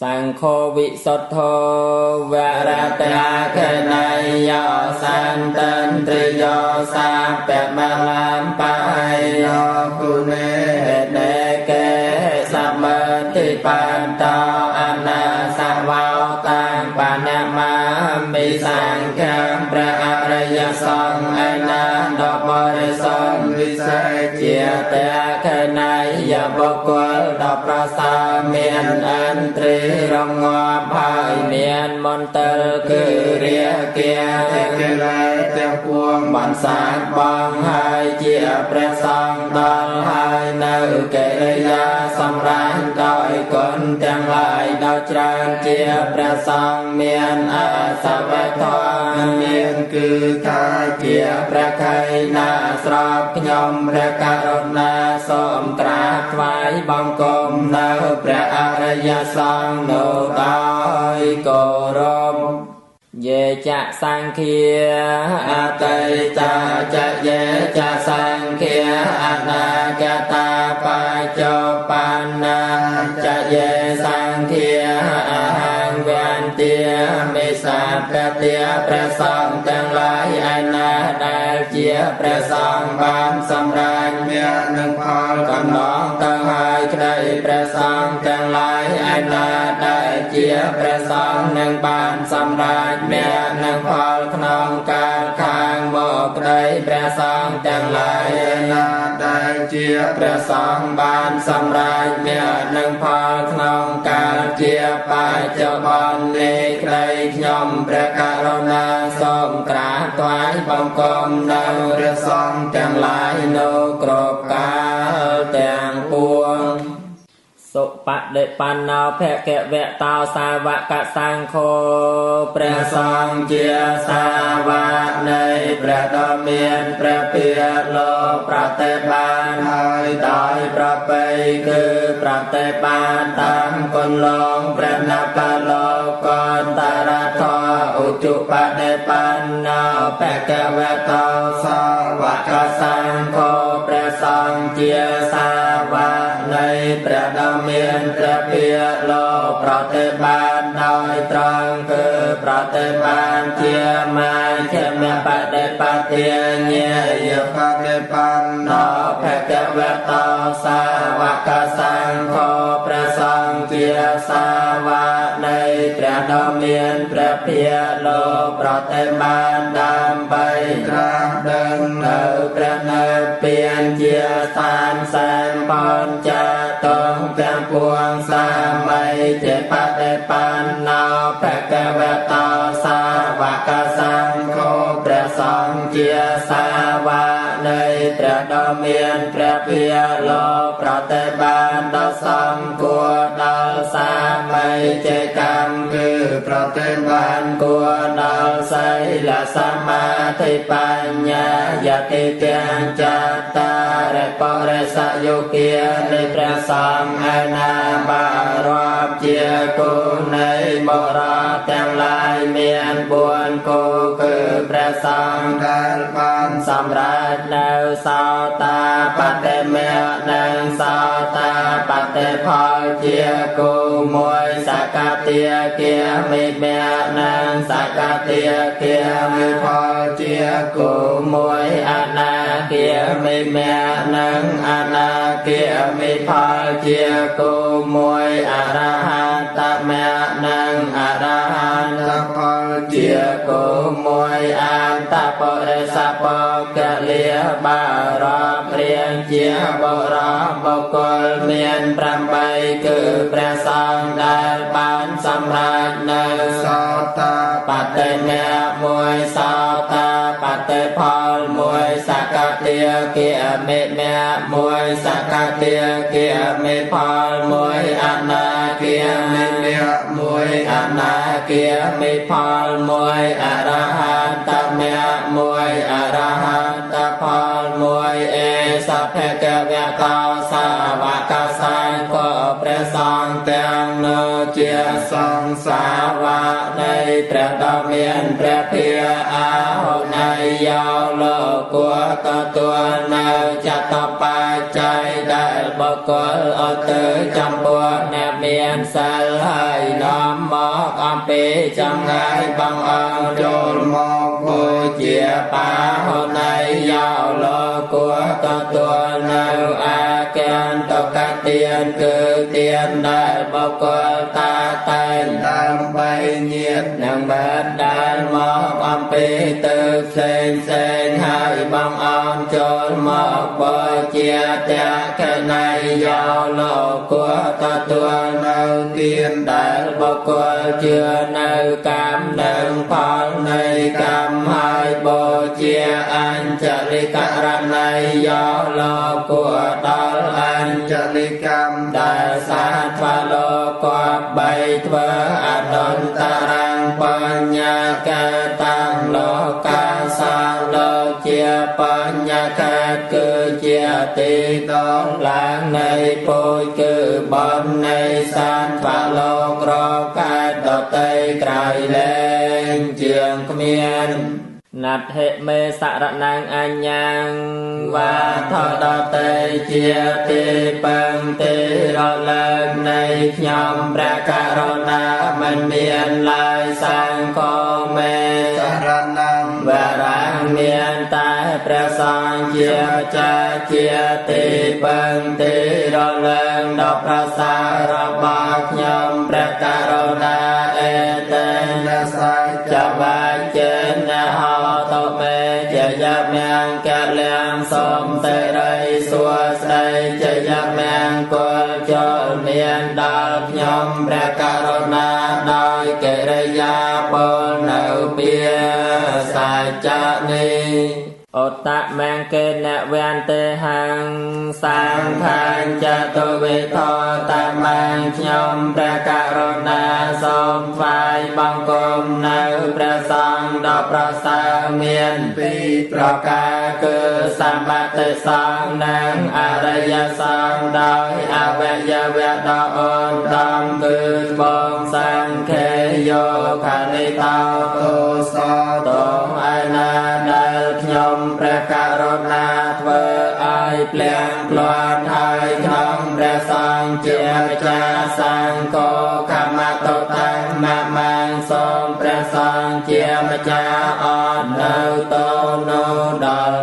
សង្ឃោវិសុទ្ធោវរតាខណយោសន្តន្ទ្រិយោសាពមលាមបាយយោគុណេនេកេសមតិបន្តអនាសវោតាំបណមាមិសង្ឃំព្រះអរិយសង្ឃឯណាដ៏បរិសុទ្ធវិសេសជាតខណយបុគ្គលដ៏ប្រសើរមានអន្ទ្រីរងាប់ហើយមានមន្ទលគឺរាគាកិលេសទាំងពួងបានសាងបងហើយជាព្រះសង្ឃដល់ហើយនៅកិរិយាសម្រាប់ដោយគុណទាំងឡាយដ៏ច្រើនជាព្រះសង្ឃមានអសវធម៌មានគឺថាជាព្រះខៃណាស្របខ្ញុំព្រះករុណាសូមក្រាបថ្វាយបង្គំនៅព្រះអរិយសង្ឃនោះដោយគោរពយេចសង្ឃាអតីតាចយេចសង្ឃាអនាគតាបច្ចុប្បន្នាចយេសង្ឃាអហង្វន្ទាមេសាពតិព្រះសង្ឃទាំងឡាយឯណាដែលជាព្រះសង្ឃបានសម្រេចមគ្គនិងផលកន្លងទៅហើយក្តីព្រះសង្ឃទាំងឡាយឯណាដែលជាព្រះសង្ឃនឹងបានសម្រេចមគ្គនិងផលក្នុងកាលខាងមកក្តីព្រះសង្ឃទាំងឡាយឯណាដែលជាព្រះសង្ឃបានសម្រេចមគ្គនិងផលក្នុងកាលជាបច្ចុប្បន្ននេះក្តីខ្ញុំព្រះករុណាសូមក្រាបថ្វាយបង្គំនៅព្រះសង្ឃទាំងឡាយនោះគ្រប់កាលទាំងពួងសុបដិបណ្ណោភគវតោសាវកសង្ឃោព្រះសង្ឃជាសាវកនៃព្រះដ៏មានព្រះភិលោកប្រតិបានហើយដោយប្រពៃគឺប្រតិបានតាមគុណលងព្រះនបលោកន្តរធឧជុបដិបណ្ណោភគវតោសាវកសង្ឃោព្រះសង្ឃជាសាវកនៃព្រះដ៏មានព្រះភិលោកប្រតិបានដោយត្រង់គឺប្រតិបានជាមជ្ឈមបដិបទាញាយបដិបណ្ណោភគវតោសាវកសង្ឃោព្រះសង្ឃជាសាវកនៃព្រះដ៏មានព្រះភិលោកប្រតិបានដើម្បីត្រាស់ដឹងនៅព្រះនិព្វានជាស្ថានសែនបញ្ចតុងទាំងពួងសាម័យជាបដិបណ្ណោភគវតោសាវកសង្ឃោព្រះសង្ឃជាសាវកនៃព្រះដ៏មានព្រះភិលោកប្រតិបានដល់សំគួរដល់សាម័យជាកម្មគឺប្រតិបានគួរដល់សីលសមាធិបញ្ញាយតិទាំងចតារិបរិសយោគានៃព្រះសង្ឃឯណាបារាប់ជាគូនៃបរោះទាំងឡាយមាន4គូគឺព្រះសង្ឃដែលបានសម្រេចនៅសោតាបតិមគ្គនិងសោតាបតិផលជាគូមួយសកតិគាមិមគ្គនិងសកតិគាមិផលជាគូមួយអនាគាមិមគ្គនិងអនាគាមិផលជាគូមួយអរហន្តមគ្គនិងអរហន្តផលជាគូមួយអន្តបរិសពកលាបារាប់រៀងជាបរោះបុគ្គលមាន8គឺព្រះសង្ឃដែលបានសម្រេចនៅសោតាបតិមគ្គមួយសោតាបតិផលមួយសកតិគាមិមគ្គមួយសកតិគាមិផលមួយអនាគាមិមគ្គមួយអនាគាមិផលមួយអរហន្តមគ្គមួយអរហន្តផលមួយអេសភគវតោសាវកសង្ឃោព្រះសង្ឃទាំងនោះជាសង្សាវកនៃព្រះដ៏មានព្រះភិអាហុណយោលោកគួរទទួលនៅចតបច្ច័យដែលបុ គ្គលអត់ទៅចំពោះអ្នកមានសិលហើយនាំមកអំពីចម្ងាយបងអង្គ ចូលមក បូជាបាហុណៃយោលោកគួរទទួលនៅអាគន្តកទានគឺទានដែលបុគ្គលតាតែង ដើម្បីញាត និងបាតដែលមកអំពីទៅផ្សេងផ្សេងហើយបងអនចូលមកបូជាតកណៃយោលោកគួរទទួល នៅទាន ដែលបុគ្គលជឿនៅកម្មនិងផលនៃកម្មហើយបូជាអញ្ចលិករណីយោលោកគួរដល់អញ្ ចលិកម្ម ដែលសាថ្វាលោកគបីធ្វើអនុត្តរងបញ្ញកតាំងលោកាសាលោកជាបញ្ញកគឺជាទី ដល់ ឡើងនៃពូជគឺបននៃសានថ្វាលោករកែដតីក្រៃលែងជាងគ្មានណដ្ឋិមេសរណងអញ្ញងវាថដតីជាទីពឹងទីរលើកនៃខ្ញុំព្រះករុណាមិនមានឡើយសង្ឃមេ សរណង វរាំងមានតែព្រះសង្ឃជាម្ចាស់ជាទីពឹងទីរលើកដ៏ប្រសើររបស់ខ្ញុំព្រះករុណាអេតេ នស័យ ចវាចេនហោតុមេជយមង្គលំសូមសិរីសួស្តីជយមង្គលចូលមានដល់ខ្ញុំព្រះករុណាដោយកិរិយាពលនៅពាសច្ចនេះអតមង្គេនវន្ទេហੰសង្ខាញចតុវិធតមង្គខ្ញុំព្រះករុណាសូមថ្វាយបង្គំនៅព្រះសង្ឃដ៏ប្រសើរមាន ពី ប្រការគឺសម្បត្តិសង្ឃនិងអរិយសង្ឃដោយអវយវៈដ៏ឧត្តមគឺត្បូងសង្ឃេយោខនិតោ ទោស តងឯណាដែលខ្ញុំព្រះករុណាធ្វើឲ្យភ្លៀងភ្លាត់ហើយក្នុងព្រះសង្ឃជាម្ចាស់សង្ឃខមតុតាំមមាងសូមព្រះសង្ឃជាម្ចាស់អត់នៅតោនោះដល់